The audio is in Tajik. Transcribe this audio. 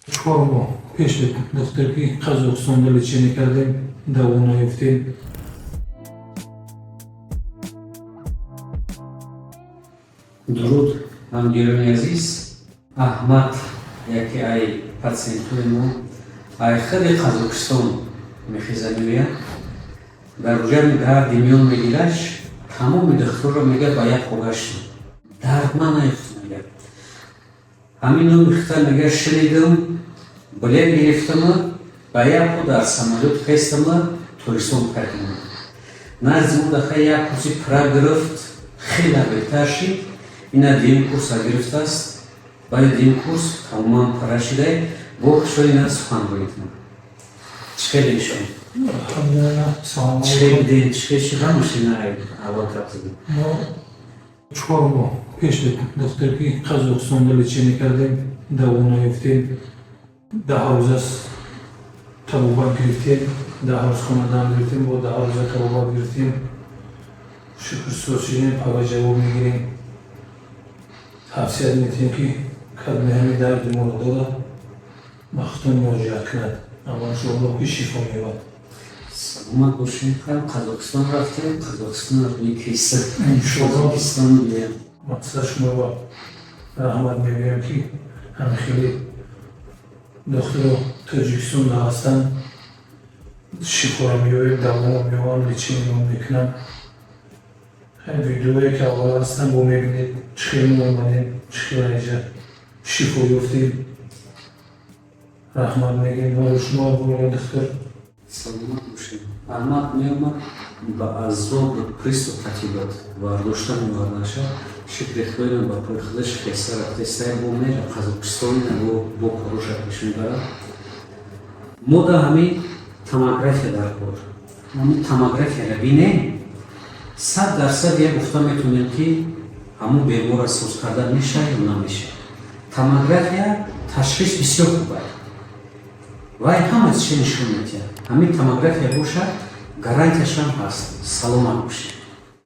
4 моҳ пеш духтур ки Қазоқистонда лечение кардем, даво наёфтем. Дуруд, ҳамдиёрони азиз. Аҳмад, яке ай патсиентҳои мо, ай хеле Қазоқистон мехеза, меояд. Дар уҷами дарди миён мегираш, тамоми духтурро мега ба як хогаштам, дард ман наёфтам. Мега, ҳамин номи хита, мега, шунидам, билет гирифтама, ба як ҳо дар самолёт хестама, Тоҷикистон кардем. Назди мо даха як курси пра гирифт, хеле беҳтар шид. Ина дуюм курса гирифтааст. Баъди дуюм курс тамоман пара шидай. Бо хушҳоли ина сухан гӯед. Чӣ хеле ишон? Алҳамдулилла, салом Чӣ хел алейкум. дидем, чӣ хел шид, ҳамаш ина аввал гап задем. Мо 4 моҳ пеш духтур ки Қазоқистонда лечение кардем, даво наёфтем. 10 рӯз аст табобат гирифтем, 10 рӯз хона дам гирифтем, бо 10 рӯза табобат гирифтем. Шукр, соз шидем, пага ҷавоб мегирем. Тавсият метиҳем, ки кадме ҳами дарди моро дорад, ба худтон муроҷиат кунад, аммо иншоаллоҳ ки шифо меёбад. Саломат бошем. Хайр, Қазоқистон рафтем, Қазоқистон рӯи киса. Иншоаллоҳ. Қазоқистон биям. Мақсад, шумо раҳмат мегӯем, ки ҳами хеле духтуро Тоҷикистонда ҳастанд, шифоро меёбем, давомо меёбам, лечение мо мекунам. Видеое ки аввал ҳастанд, бо мебинед, чӣ хел мо омадем, чӣ хел аиҷа шифо ёфтем. Раҳмат мегӯем барои шумо, барои духтур. Саломат бошем. Аҳмад меомад, ба азоб приступ қатибад, бардошта меовардаша. Шукри Худоина, ба пои худаш хеста рафтестай, бо мера Қазоқистонина, бо короша пеш мебарад. Мо да ҳамин томография дар кор, ҳамин томографияра бинем, 100% як гуфта метавонем, ки ҳамун беморра соз карда мешавад ё намешавад. Томография ташхис бисёр хуб аст, вай ҳама чизе нишон медиҳад. Ҳамин томография бошад, гарантияшам ҳаст. Саломат бошед.